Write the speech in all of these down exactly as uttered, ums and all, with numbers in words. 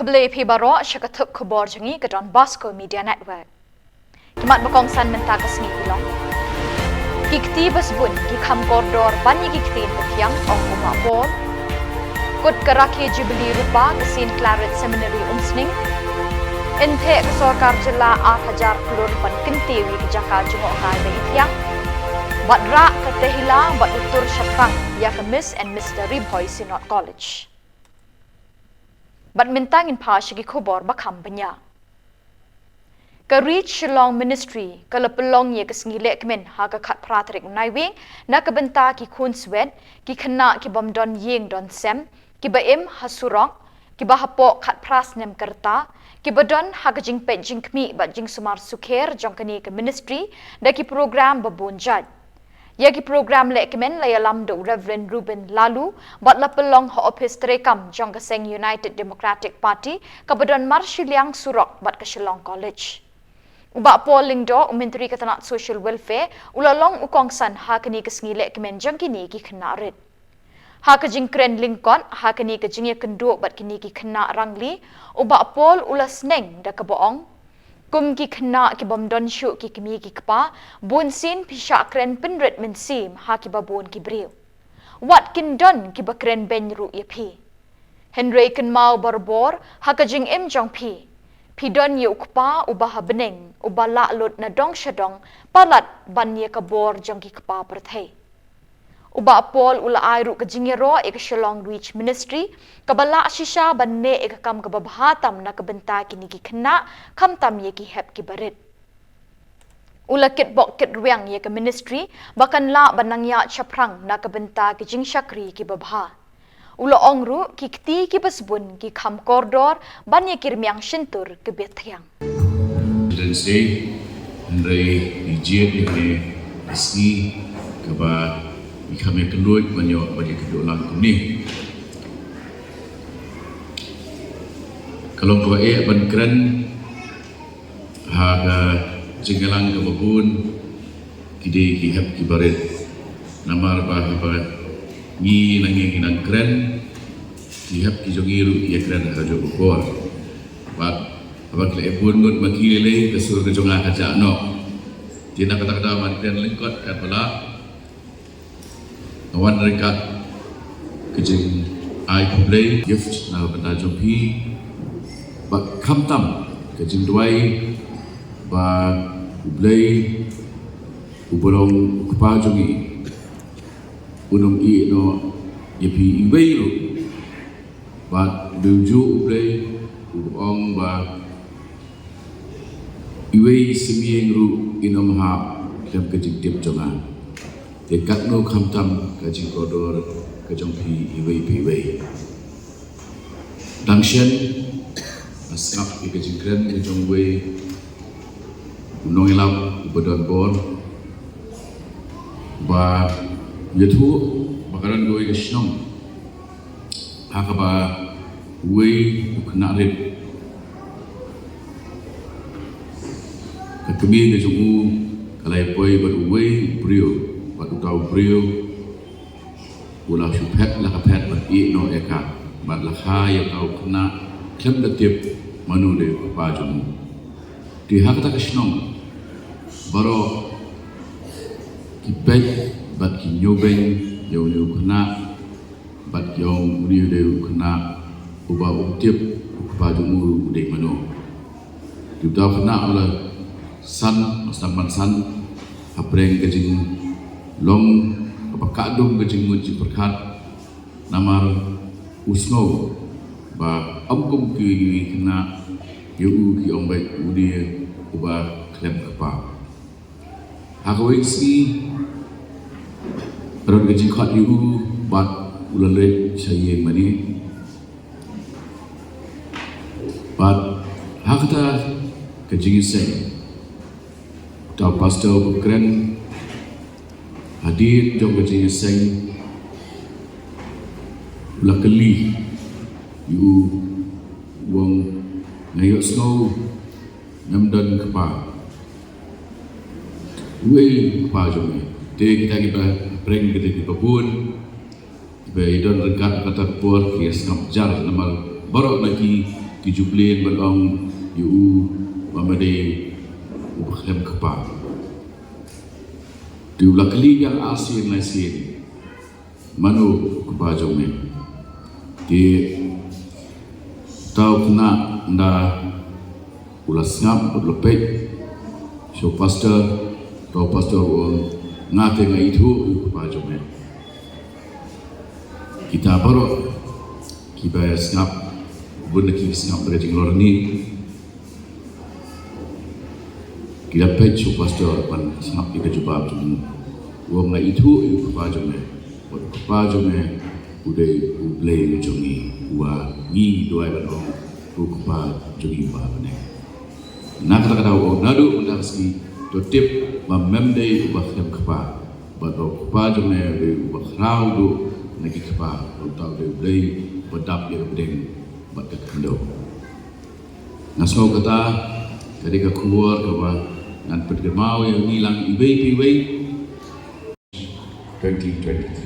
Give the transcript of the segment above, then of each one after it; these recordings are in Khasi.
Khublei phi baroh sha ka thup khubor jong ngi ka Don Bosco Media Network. Ki mat ba kongsan mynta ka sngi ki long: Ki kti ba sbun ki kham kordor ban ïa ki ktien ba thiang, ong u Bah Paul. Kut ka rakhe Jubilee Rupa ka Saint Claret Seminary Umsning. Yn theh ka sorkar jylla ar hajar klur ban kyntiew ïa ka jaka jngohkai ba ithiang. Bad rah ka Tehila bad u tur shaphrang ïa ka Miss and Mister Ri Bhoi Synod College. Bad mynta ngin phai sha ki khubor ba kham bniah. Ka Reach Shillong Ministry ka la pynlong ïa ka sngi lehkmen ha ka khatphra tarik Naiwieng na ka bynta ki khun swet, ki khynnah ki bym don ïing don sem, ki ba im ha surok, ki ba hapoh khatphra snem ka rta, ki ba don ha ka jingpeit jingkhmih bad jingsumar sukher jong kane ka ministry da ki program ba bun jait. Ïa ki program lehkmen la ïalam da u Reverend Reuben Laloo bad la pynlong ha ophis treikam jong ka seng United Democratic Party kaba don marshiliang surok bad ka Shillong College. U Bah Paul Lyngdoh, u Myntri ka tnat Social Welfare, u la long u kongsan ha kane ka sngi lehkmen jong kine ki khynnah rit. Ha ka jingkren lyngkot ha kane ka jingïakynduh bad kine ki khynnah rangli, u Bah Paul u la sneng da kaba ong, kum ki khynnah ki bym don shuh ki kmie ki kpa, bunsien phi shah kren pynrit mynsiem ha kiba bun ki briew. Wat kin don kiba kren beiñ ruh ïa phi. Hynrei kynmaw barabor ha ka jingim jong phi. Phi don ïa u Kpa uba ha bneng, uba lah lut na dong sha dong, palat ban ïa ka bor jong ki kpa pyrthei. U Bah Paul u la ai ruh ka jingïaroh ïa ka Shillong Reach Ministry kaba lah shisha ban neh ïa ka kam kaba bha tam na ka bynta kine ki khynnah, khamtam ïa ki hep kiba rit. U la kitbok kitrwiang ïa ka ministry ba kan lah ban nang ïaid shaphrang na ka bynta ki jingshakri kiba bha. U la ong ruh, ki kti kiba sbun ki kham kordor ban ïa ki rmiang shyntur kaba thiang. Children's Day, hynrei ngi jied ïa kane ka sngi kaba ngi kham ïakynduid ban ïoh ban ïakynduh lang kumne. Ka long kaba eh ban kren ha ka jingïalang kaba bun, ki dei ki hep kiba rit. Namar ba haba ngi nang, ngi nang kren, ki hep ki jong ngi ruh ki ïakren ha kajuh ka por. Bad haba ki la ïa bun ngut ma ki lei lei, ka sur ka jong nga ka jah noh. Te na kata ka daw ngan kren lyngkot katba lah. Nga wan ryngkat ka jingai khublei, gift na ka bynta jong phi, bad khamtam ka jingduwai ba U Blei uba long U Kpa jong ngi un ym ïeh noh ïa phi iwei ruh. Bad u dei ujuh U Blei uba ong ba iwei i sim ïing ruh in ym hap lem ka jingtip jong nga. Te katno khamtam ka jingkordor ka jong phi iwei pa iwei. Dang shen nga sngap ïa ka jingkren ka jong uwei u nongïalam uba don bor ba ïathuh ba ka don kawei ka shnong ha kaba uwei u khynnah rit, ka kmie ka jong u ka la ïa poi bad uwei u briew, bad uta u briew u la shu phet la ka phet bad ïeh noh ïa ka, bad la kha ïa uta u khynnah khlem da tip mano dei u kpa jong u. Te ha kata ka shnong baroh ki peit bad ki ñiewbeiñ ïa une u khynnah, bad ki ong une u dei u khynnah uba um tip u kpa jong u u dei mano. Te uta u khynnah u la san, u la sdang ban san hapdeng ka jinglong kaba kah dum ka jingmut jingpyrkhat, namar u sngew ba ym kum kiwei kiwei ki khynnah ïa u ki ong beit u dei uba khlem kpa. Ha kawei ka sngi ka don ka jingkhot ïa u bad u la leit sha ïing mane. Bad ha kata ka jingïaseng, uta u pastor uba kren hadien jong ka jingïaseng u la kylli ïa u, u ong, nga ïohsngew mem don kpa. Uei u kpa jong me? Te kita kiba pyrshang, kita kiba bun kiba ïadon ryngkat ha kata ka por ki ïa sngap jar namar baroh na ki Ki Jubilee ban ong ïa u ba ma dei u ba khlem kpa. Te u la kylli biang arsien laisien, mano u kpa jong me? Te uta u khynnah nda u la sngap bad u la peit sha u pastor, uta u pastor u ong, nga te nga ithuh ïa u kpa jong me. Kita baroh kiba sngap, bun na ki sngap da ka jinglorni. Ki la peit sha u pastor ban sngap ïa ka jubab jong u. U ong nga ithuh ïa u kpa jong me. Bad u kpa jong me u dei u Blei u jong ngi, uba ngi duwai ban ong u kpa jong ngi uba ha bneng. Na kata ka daw u ong naduh mynta ka sngi to tip ba mem dei uba khlem kpa. Bad u kpa jong me u dei uba khraw duh na ki kpa, uta u dei u Blei uba dap ïa ka bneng bad ka khyndew. Nga sngew kata ka dei ka khubor kaba ngan pynkynmaw ïa ngi lang iwei pa iwei. Twenty twenty-three.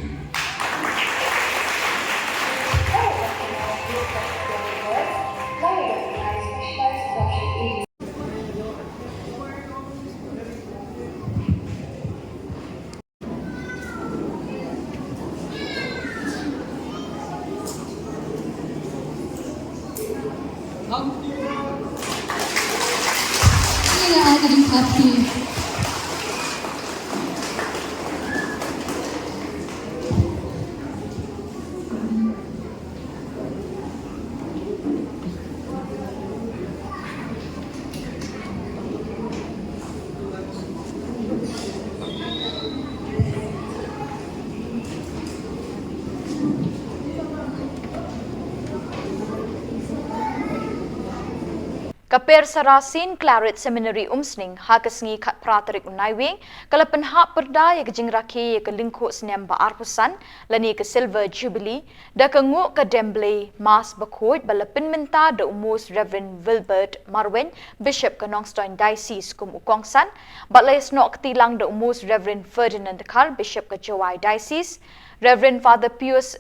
Ka Persara Saint Claret Seminary Umsning ha ka sngi khatphra tarik u Naiwieng ka la pynhap pyrda ïa ka jingrakhe ïa ka lyngkhuh snem ba arphew san lane ka Silver Jubilee da ka nguh ka dem Blei Mass bakhuid ba la pynmynta da u Most Reverend Wilbert Marwein, Bishop ka Nongstoiñ Diocese kum u kongsan, bad la ïasnoh kti lang da u Most Reverend Ferdinand Dkhar, Bishop ka Jowai Diocese, Reverend Father Pius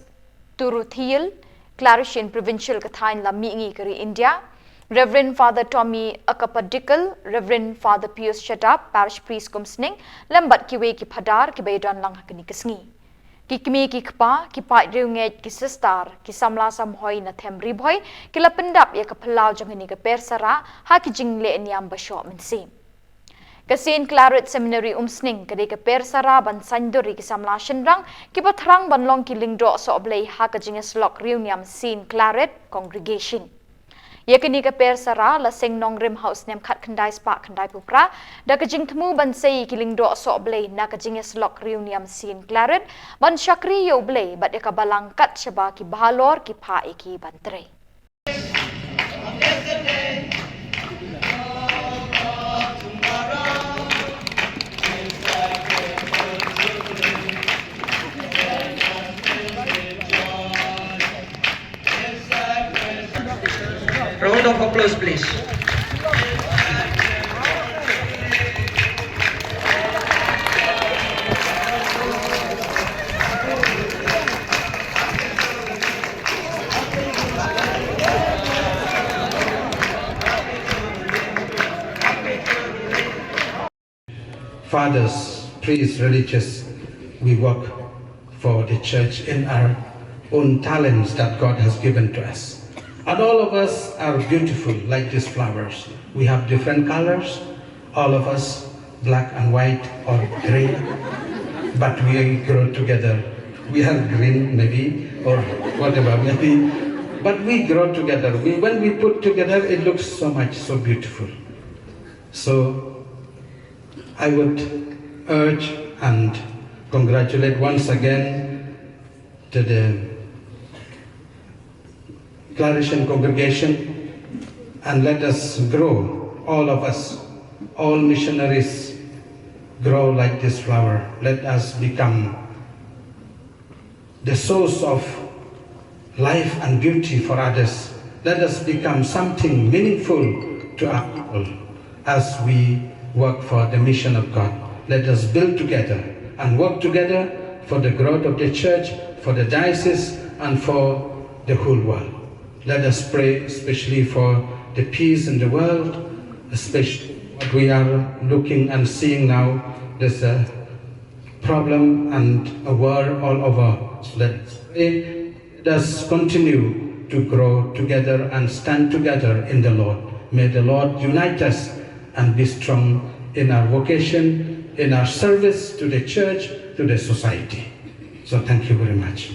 Turuthiel, Claretian Provincial ka thaiñ lam mihngi ka ri India, Reverend Father Tommy Akapadikal, Reverend Father Pius Shadap, Parish Priest Umsning, lem bad kiwei ki phadar kiba ïadon lang ha kane ka sngi. Ki kmie ki kpa, ki paid riewngeit, ki sister, ki samla samhoi na them Ri Bhoi, ki la pyndap ïa ka phyllaw jong kane ka Persara ha ki jingleh niam ba shoh mynsiem. Ka Saint Claret Seminary Umsning ka dei ka Persara ban saiñdur ïa ki samla shynrang kiba thrang ban long ki lyngdoh sohblei ha ka jingïasyllok riewniam Saint Claret Congregation. Ïa kane ka Persara la seng nongrim ha u snem khatkhyndai spah khyndaiphew phra da ka jingthmu ban sei ïa ki lyngdoh sohblei na ka jingïasyllok riewniam Saint Claret ban shakri ïa U Blei bad ïa ka Balang kat shaba ki bhalor ki phah ïa ki ban trei. Round of applause, please. Fathers, priests, religious, we work for the church in our own talents that God has given to us. And all of us are beautiful like these flowers. We have different colors, all of us, black and white or gray, but we grow together. We are green maybe, or whatever maybe, but we grow together. We, when we put together, it looks so much, so beautiful. So I would urge and congratulate once again to the Claretian congregation, and let us grow, all of us, all missionaries grow like this flower. Let us become the source of life and beauty for others. Let us become something meaningful to our people as we work for the mission of God. Let us build together and work together for the growth of the church, for the diocese, and for the whole world. Let us pray especially for the peace in the world, especially what we are looking and seeing now. There's a problem and a war all over. So let us pray. Let us continue to grow together and stand together in the Lord. May the Lord unite us and be strong in our vocation, in our service to the church, to the society. So thank you very much.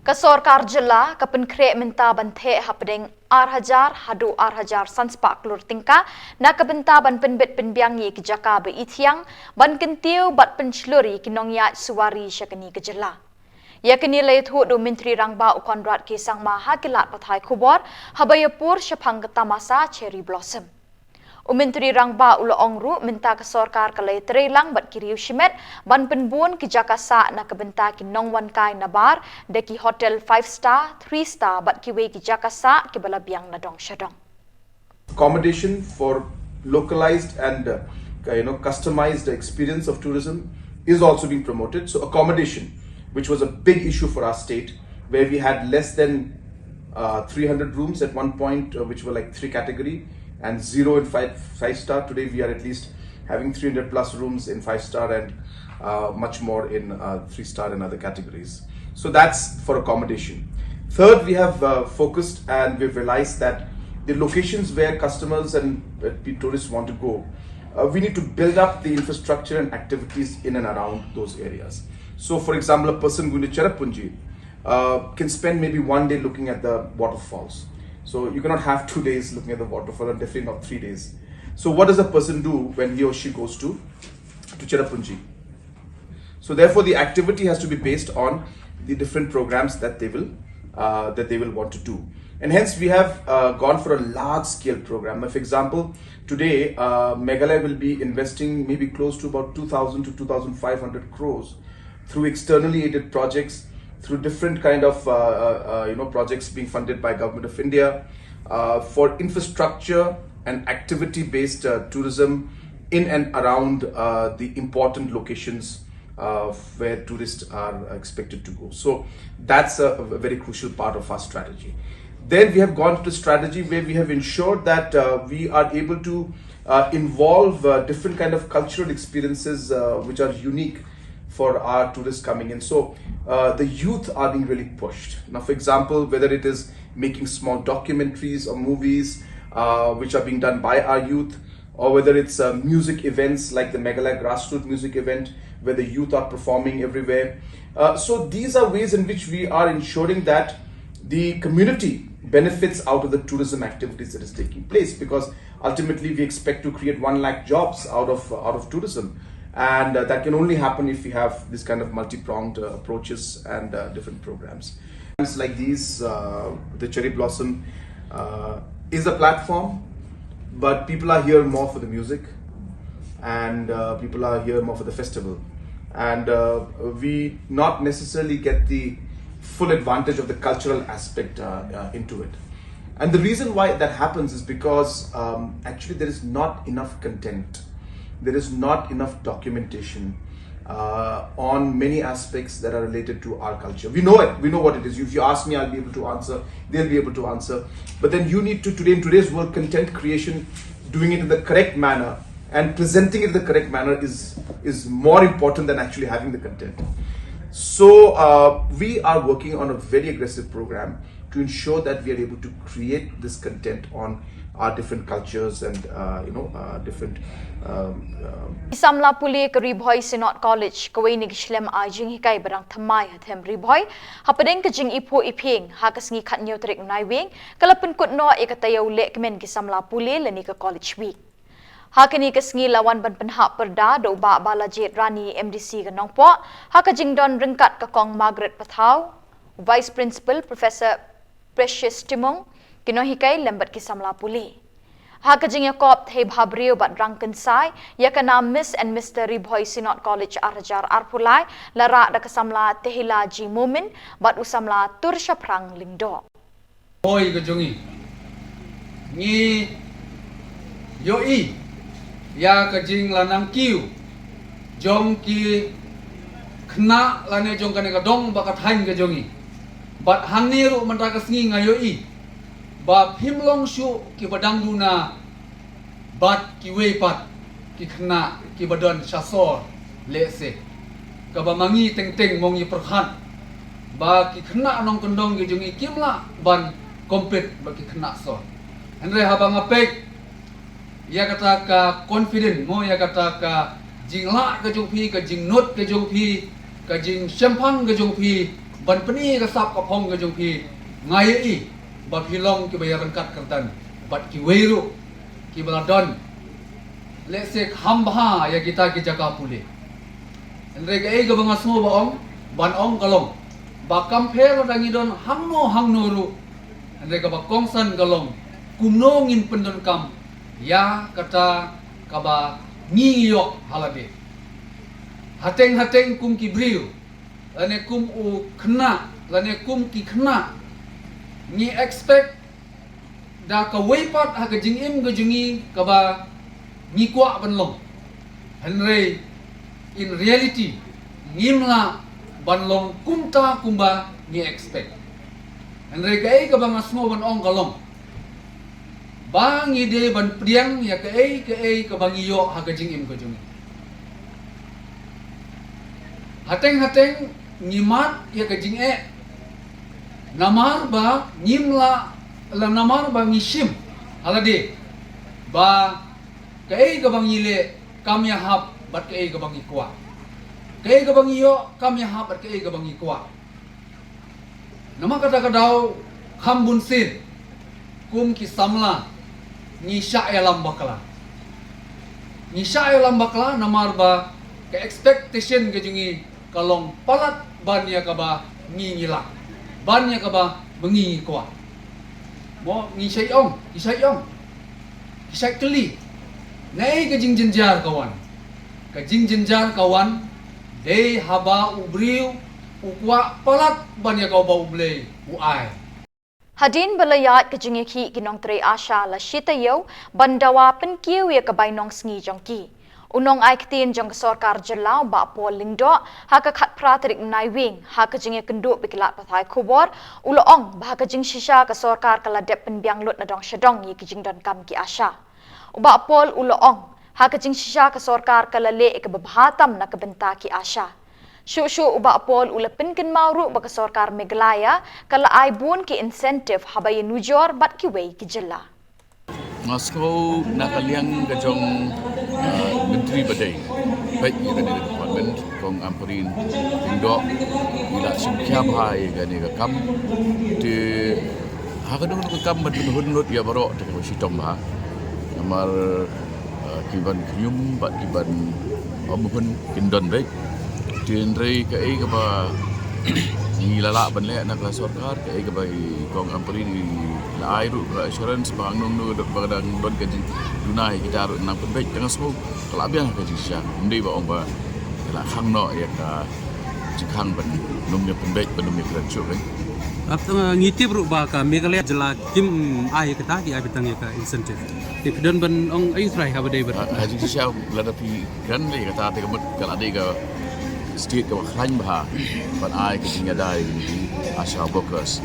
Ka sorkar jylla ka pynkhreh mynta ban theh hapdeng ar hajar haduh ar hajar san spah klur tyngka na ka bynta ban pynbit pynbiang ïa ki jaka ba ithiang, ban kyntiew bad pynshlur ïa ki nongïaid suwari sha kane ka jylla. Ïa kane la ïathuh da u Myntri Rangbah u Conrad K Sangma ha ki lad pathai khubor haba ïapur shaphang ka tamasa Cherry Blossom. U Myntri Rangbah u la ong ruh mynta ka sorkar ka la ïatreilang bad ki riew shimet ban pynbun ki jaka sah na ka bynta ki nongwan kai nabar da ki hotel five star, three star bad kiwei ki jaka sah kiba la biang na dong sha dong. Accommodation for localized and uh, you know customized experience of tourism is also being promoted. So accommodation, which was a big issue for our state, where we had less than uh, three hundred rooms at one point, uh, which were like three category, and zero in five five star. Today we are at least having three hundred plus rooms in five star and uh, much more in uh, three star and other categories. So that's for accommodation. Third, we have uh, focused and we've realized that the locations where customers and uh, pe- tourists want to go, uh, we need to build up the infrastructure and activities in and around those areas. So, for example, a person going to Cherrapunji uh, can spend maybe one day looking at the waterfalls. So you cannot have two days looking at the waterfall and definitely not three days. So what does a person do when he or she goes to to Cherrapunji? So therefore, the activity has to be based on the different programs that they will uh, that they will want to do. And hence, we have uh, gone for a large-scale program. For example, today uh, Meghalaya will be investing maybe close to about two thousand to two thousand five hundred crores through externally aided projects, through different kind of uh, uh, uh, you know projects being funded by Government of India uh, for infrastructure and activity-based uh, tourism in and around uh, the important locations uh, where tourists are expected to go. So that's a, a very crucial part of our strategy. Then we have gone to strategy where we have ensured that uh, we are able to uh, involve uh, different kind of cultural experiences uh, which are unique for our tourists coming in. So uh, the youth are being really pushed. Now, for example, whether it is making small documentaries or movies uh, which are being done by our youth, or whether it's uh, music events like the Meghalaya Grassroots Music Event, where the youth are performing everywhere. Uh, so these are ways in which we are ensuring that the community benefits out of the tourism activities that is taking place, because ultimately we expect to create one lakh jobs out of out of tourism, and uh, that can only happen if we have this kind of multi-pronged uh, approaches and uh, different programs. Programs like these, uh, the Cherry Blossom, uh, is a platform, but people are here more for the music, and uh, people are here more for the festival, and uh, we not necessarily get the full advantage of the cultural aspect uh, uh, into it. And the reason why that happens is because um, actually there is not enough content, there is not enough documentation uh, on many aspects that are related to our culture. We know it, we know what it is. If you ask me, I'll be able to answer, they'll be able to answer. But then you need to, today, in today's world, content creation, doing it in the correct manner and presenting it in the correct manner is, is more important than actually having the content. So uh, we are working on a very aggressive program to ensure that we are able to create this content on our different cultures and uh, you know uh, different um, um, Ki samla pule ka Ri Bhoi Synod College, kawei na ki shlem ai jinghikai ba dang thymmai ha them Ri Bhoi, hapdeng ka jingiphuh iphieng ha ka sngi khathynñiew tarik u Naiwieng, ka la pynkut noh ïa ka taïew lehkmen ki samla pule lane ka College Week. Ha kane ka sngi la wan ban pynhap pyrda da u Bah Balajied Rani, M D C ka Nongpoh, ha ka jingdon ryngkat ka Kong Margaret Pathaw, Vice Principal Professor Precious Timung, ki nonghikai lem bad ki samla pule. Ha ka jingïakop thei bhabriew bad rang kynsai ïa ka nam Miss and Mister Ri Bhoi Synod College ar hajar arphew lai, la rah da ka samla Tehila G Momin bad u samla Turshaphrang Lyngdoh. Bhoi ka jong ngi. Ngi ïohi ïa ka jinglanang kiew jong ki khynnah lane jong kane ka dong bad ka thaiñ ka jong ngi. Bad hangne ruh mynta ka sngi nga ïohi ba phim long shuh kiba dang duna bad kiwei pat ki khynnah kiba don sha sor lehse. Kaba ma ngi teng teng mo ngi pyrkhat ba ki khynnah nongkyndong ki jong ngi kim lah ban compete bad ki khynnah sor. Hynrei haba nga peit ïa kata ka confident mo, ïa kata ka jinglah ka jong phi, ka jingnud ka jong phi, ka jingshemphang ka jong phi ban pyni ka sap ka phong ka jong phi, nga ïohi ba phi long kiba ïaryngkat kyrdan bad kiwei ruh kiba la don lehse kham bha ïa kita ki jaka pule. Hynrei kaei kaba nga sngew ba ong, ban ong ka long ba kam pher lada ngi don hangno hangno ruh, hynrei kaba kongsan ka long kumno ngin pyndonkam ïa kata kaba ngi ïoh ha lade. Hateng hateng kum ki briew lane kum u khynnah lane kum ki khynnah ngi expect da kawei pat ha ka jingim ka jong ngi kaba ngi kwah ban long. Hynrei in reality ngim lah ban long kumta kumba ngi expect. Hynrei kaei kaba nga sngew ban ong ka long ba ngi dei ban pdiang ïa kaei kaei kaba ngi ïoh ha ka jingim ka jong ngi. Hateng hateng ngi mad ïa ka jingeh namar ba ngim lah, la namar ba ngi shim ha lade ba kaei kaba ngi leh kam ïahap bad kaei kaba ngi kwah. Kaei kaba ngi ïoh kam ïahap bad kaei kaba ngi kwah. Namar kata ka daw kham bun sien kum ki samla ngi shah ïalam bakla. Ngi shah ïalam bakla namar ba ka expectation ka jong ngi ka long palat ban ïa kaba ngi ngi lah, ban ïa kaba ma ngi ngi kwah. Mo ngi shah ong, ngi shah ong, ngi shah kylli. Naei ka jingjynjar ka wan? Ka jingjynjar ka wan dei haba u briew u kwah palat ban ïa kaba U Blei u ai. Hadien ba la ïaid ka jingïakhih ki nongtrei ASHA la shi taïew ban dawa pynkiew ïa ka bai nongsngi jong ki, u nongai ktien jong ka sorkar jylla u Bah Paul Lyngdoh ha ka khatphra tarik Naiwieng ha ka jingïakynduh bad ki lad pathai khubor u la ong ba ha ka jingshisha ka sorkar ka la dep pynbiang lut na dong sha dong ïa ki jingdonkam ki ASHA. U Bah Paul u la ong ha ka jingshisha ka sorkar ka la leh ïa kaba bha tam na ka bynta ki ASHA. Shuh shuh u Bah Paul u la pynkynmaw ruh ba ka sorkar Meghalaya ka la ai bun ki incentive haba ïanujor bad kiwei ki jylla. Nga sngew na ka liang ka jong, ah, Myntri ba dei peit ïa kane ka department, Kong Ampareen Lyngdoh, i la shim khia bha ïa kane ka kam. Te ha kano kano ka kam ban pynhun lut ïa baroh te kaba shitom bha. Namar, ah, ki ban khñium bad ki ban ym hun kin don beit. Te hynrei kaei kaba ngi la lah ban leh na ka sorkar, kaei kaba i Kong Ampareen i la ai ruh ka assurance ba hangno hangno ba ka dang don ka jingduna ïa kita ruh nang pynbeit. Te nga sngew ka la biang ka jingshisha, ym dei ba ong ba ka la khang noh ïa ka jingkhang ban ym ïa pynbeit ban ym ïa kren shuh. Ap tang, eh, ngi tip ruh ba ka Meghalaya jylla kim ai kata, ki ai beit tang ïa ka incentive. Te phi don ban ong aïu trai haba dei bad ha, ha jingshisha lada phi kren lei kata te ka mut ka la dei ka state kaba khlaiñ bha ban ai ka jingïada ïa ki ASHA workers.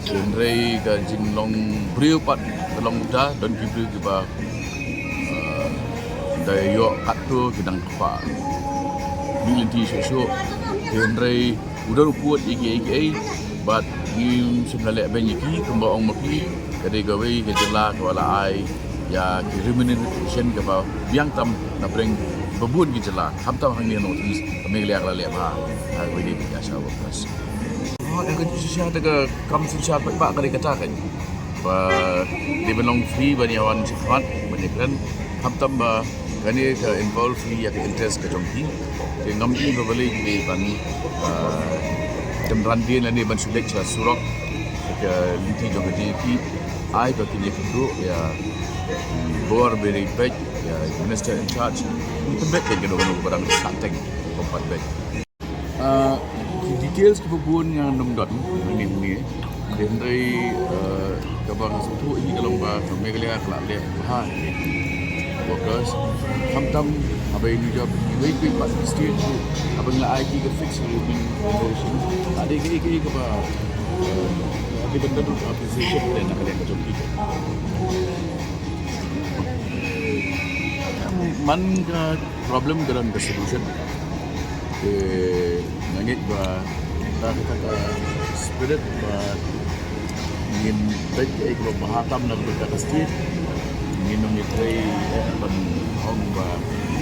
Hynrei ka jinglong briew pat ka long uta, don ki briew kiba, eh, da ïoh katto ki dang kpa. Ngi lynti shuh shuh. Hynrei u don u pud ïa kiei kiei bad ngim shym la leh beiñ ïa ki, kumba ong ma phi ka dei kawei ka jylla kaba la ai ïa ki remuneration kaba biang tam na pdeng ba bun ki jylla, khamtam hangne North East, ka Meghalaya ka la leh bha ha kawei de ki ASHA workers. Oh, ïa ka jingshisha te ka kam synshar paidbah ka dei kata kan. Ba dei ban long free ban ïa wan shakhmat ban ïa kren. Khamtam ba kane ka involve ïa ka interest ka jong ki. Te ngam i ba balei ki ban, ah, tymmen dien lane ban shu leit sha surok. Ka lynti jong ka jingïakhih ai ba kin ïakynduh ïa bor ba dei peit ïa minister in charge. Kin peit kano kano ba dang sah teng, ba pat peit. Ah, ki details kiba bun nga ngam don hangne hangne. Hynrei, ah, kaba nga sngewthuh hi ka long ba ka Meghalaya ka la leh bha ïa ki workers. Khamtam haba ïanujor bad kiwei kiwei pat ki state ruh, haba ngi la ai ki ka fixed remuneration, la dei kaei kaei kaba Ki bynta tu appreciation te na ka liang ka jong ki. Man ka problem ka don ka solution. Te nga ngeit ba ta ka, ta ka spirit ba ngin peit kaei kaba bha tam na ka bynta ka state. Ngin ym ïatrei eh ban ong ba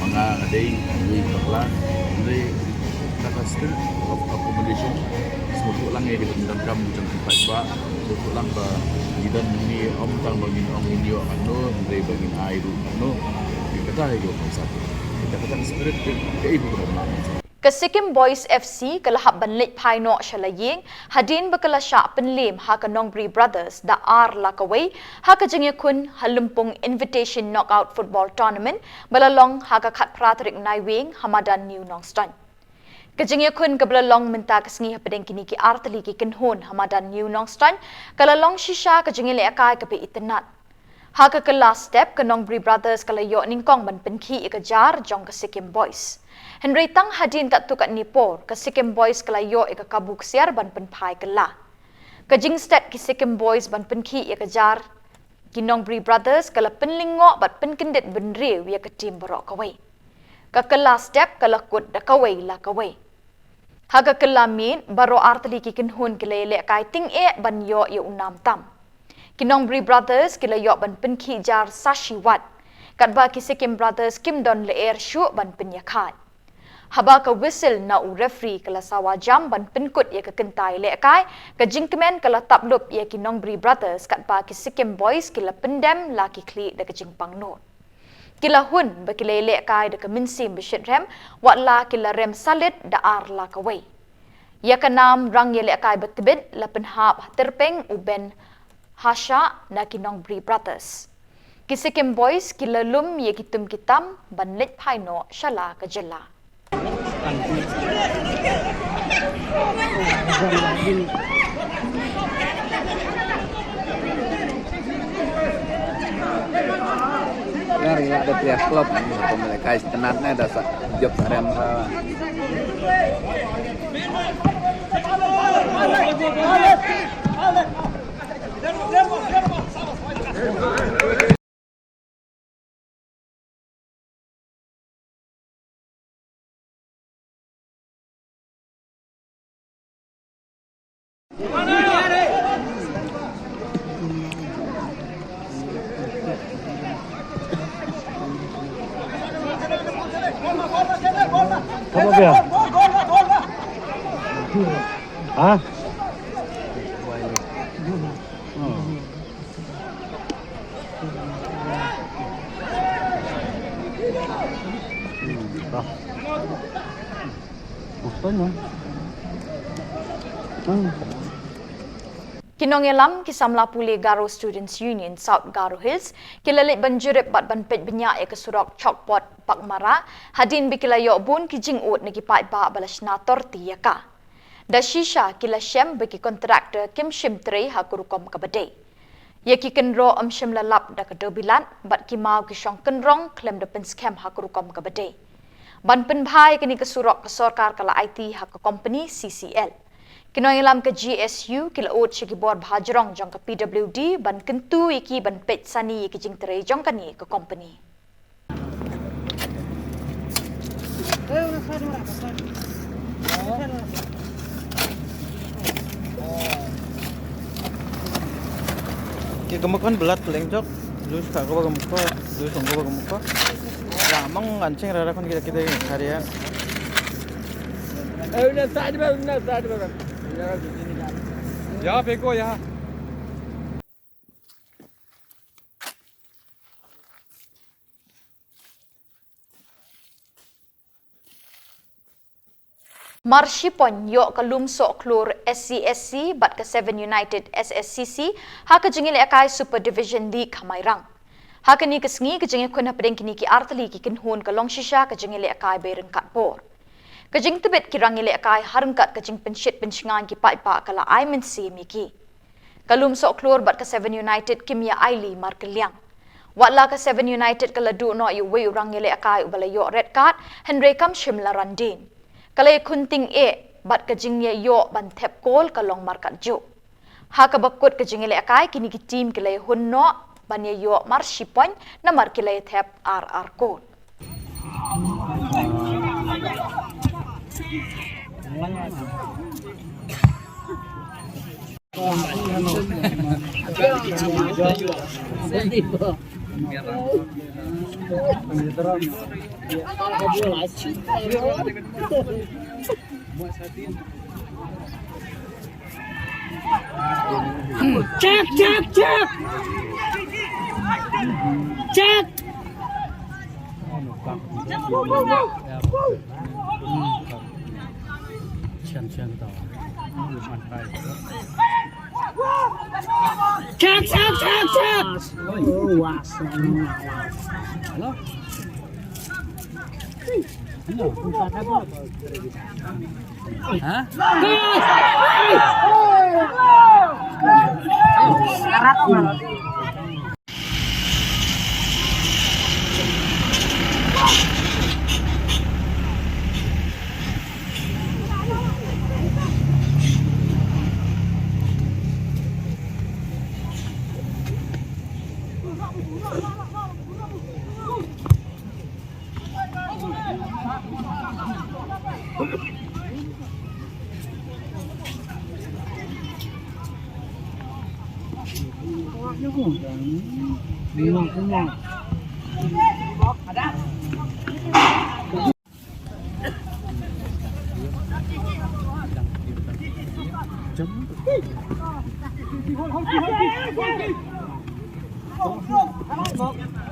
ma nga nga dei, nga dei bakla. Nga dei ta ka spirit of accommodation. Sngewthuh lang ïa ki donkam jong ki paidbah. Sngewthuh lang ba ngi don hangne ym tang ba ngin ong ngin ïoh katno, hynrei ba ngin ai ruh katno. Ïa kata hi ka bynta. Ïa kata ka spirit ka, kaei ba ka bynta. Ka Sikkim Boys F C ka la hap ban leit phai noh sha la ïing hadien ba ka la shah pynliem ha ka Nongbri Brothers da ar la kawei ha ka jingïakhun ha Lympung Invitation Knockout Football Tournament ba la long ha ka khatphra tarik Naiwieng ha madan New Nongstoiñ. Ka jingïakhun kaba la long mynta ka sngi hapdeng kine ki artylli ki kynhun ha madan New Nongstoiñ ka la long shisha ka jingïalehkai kaba itynnad. Ha ka kylla step ka Nongbri Brothers ka la ïoh nyngkong ban pynkhih ïa ka jar jong ka Sikkim Boys. Hynrei tang hadien katto katne por ka Sikkim Boys ka la ïoh ïa ka kabu ksiar ban pynphai kylla. Ka jingstet ki Sikkim Boys ban pynkhih ïa ka jar ki Nongbri Brothers ka la pynlyngngoh bad pynkyndit bynriew ïa ka tim baroh kawei. Ka kylla step ka la kut da kawei la kawei. Ha ka kylla miet baroh artylli ki kynhun ki la ïalehkai tyngeh ban ïoh ïa u nam tam. Ki Nongbri Brothers ki la ïoh ban pynkhih jar sa shi wat. Katba ki Sikkim Brothers kim don lyer shuh ban pynïakhaid. Haba ka whistle na u referee ka la sawa jam ban pynkut ïa ka kynta ïalehkai, ka jingkmen ka la tap lup ïa ki Nongbri Brothers katba ki Sikkim Boys ki la pyndem la ki khlieh da ka jingpang nud. Ki la hun ba ki la ïalehkai da ka mynsiem ba shitrhem, wat la ki la rem salit da ar la kawei. Ïa ka nam rang ïalehkai ba tbit la pynhap ha tyrpeng u Ben Hasha na ki Nongbri Brothers. Ki Sikkim Boys ki la lum ïa ki tum ki tam ban leit phai noh sha la ka jylla. Nga ri la da pria klub ni ko mele kai stenat ne da sa jop rem ra. Apa dia? Hah? Hmm. Ki nongïalam ki samla pule Garo Students Union South Garo Hills ki la leit ban jurip bad ban peit bniah ïa ka surok Chokpot Pakmara hadien ba ki la ïoh bun ki jingud na ki paidbah ba la shna torti ïa ka. Da shisha ki la shem ba ki contractor kim shim trei ha ka rukom kaba dei. Ïa ki kynroh ym shym la lap da ka dewbilat bad ki maw ki shong kynrong khlem da pynskhem ha ka rukom kaba dei. Ban pynbha ïa kane ka surok ka sorkar ka la aiti ha ka kompani C C L. Ki nongïalam ka G S U ki la ud sha ki bor bha jrong jong ka P W D ban kyntu ïa ki ban peit sani ïa ki jingtrei jong kane ka kompani. Ki gumukon blood leng jok, jus ka gubah gumukon, jus gubah gumukon. Ya, mang anjing rara kon kita kita hari ya. Eh, udah side bar, udah side bar. Ya, bego ya. Mar shi point ïoh ka Lumsohkhlur S C S C bad ka Seven United S S C C ha ka jingïalehkai Super Division League ha Mairang. Ha kane ka sngi ka jingïakhun hapdeng kine ki artylli ki kynhun ka long shisha ka jingïalehkai ba ryngkat por. Ka jingtbit ki rang ïalehkai ha ryngkat ka jingpynshit pynshngaiñ ki paidbah ka la ai mynsiem ïa ki. Ka Lumsohkhlur bad ka Seven United kim ïa ailad markylliang. Wat la ka Seven United ka la duh noh ïa uwei u rang ïalehkai uba la ïoh red card, hynrei kam shym la ran dien. Ka la ïakhun tyngeh bad ka jingïaïoh ban thep kol ka long markatjuh. Ha kaba kut ka jingïalehkai, kine ki team ki la ïahun noh ban ïa ïoh mar shi point namar ki la ïa thep ar ar kol. Check, check, check. Check. Check, check, check, check. Hello?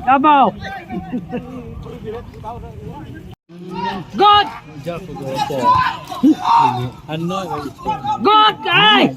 Double. Good. Good, guys.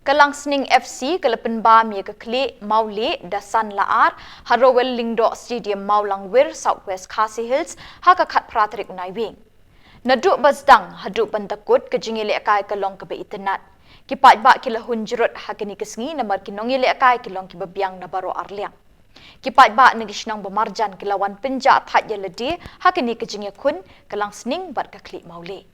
Ka Langsning F C ka la pynbam ïa ka khlieh Mawlieh da san la ar ha Rowell Lyngdoh Stadium, Mawlangwir, South West Khasi Hills, ha ka khatphra tarik u Naiwieng. Naduh ba sdang haduh ban da kut, ka jingïalehkai ka long kaba itynnad. Ki paidbah ki la hun jrut ha kine ki sngi namar ki nongïalehkai ki long kiba biang na baroh arliang. Ki paidbah na ki shnong ba marjan ki la wan pynjah thait ïa lade ha kine ki jingïakhun ka Langsning bad ka khlieh Mawlieh.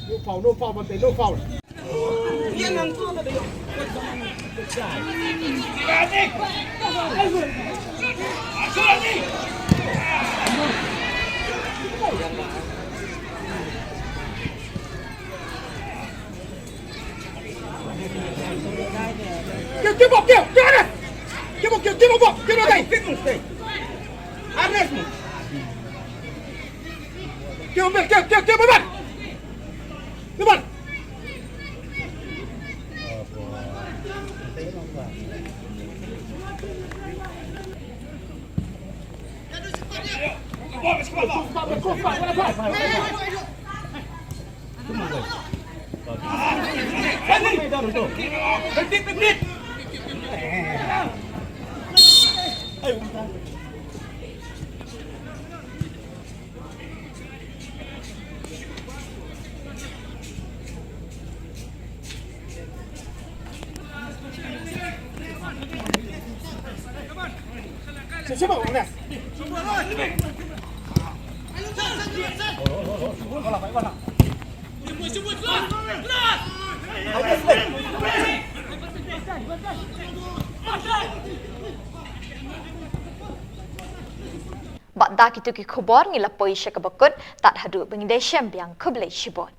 No foul, no foul, Bante, no foul. Give, give up, give, give up. Give up, give, give up, give up. Arrest mo. Give up, give, give, give up. Bad da kito ki khubor ngi la poi sha kaba kut, tad haduh ba ngin da shem biang, khublei shibun.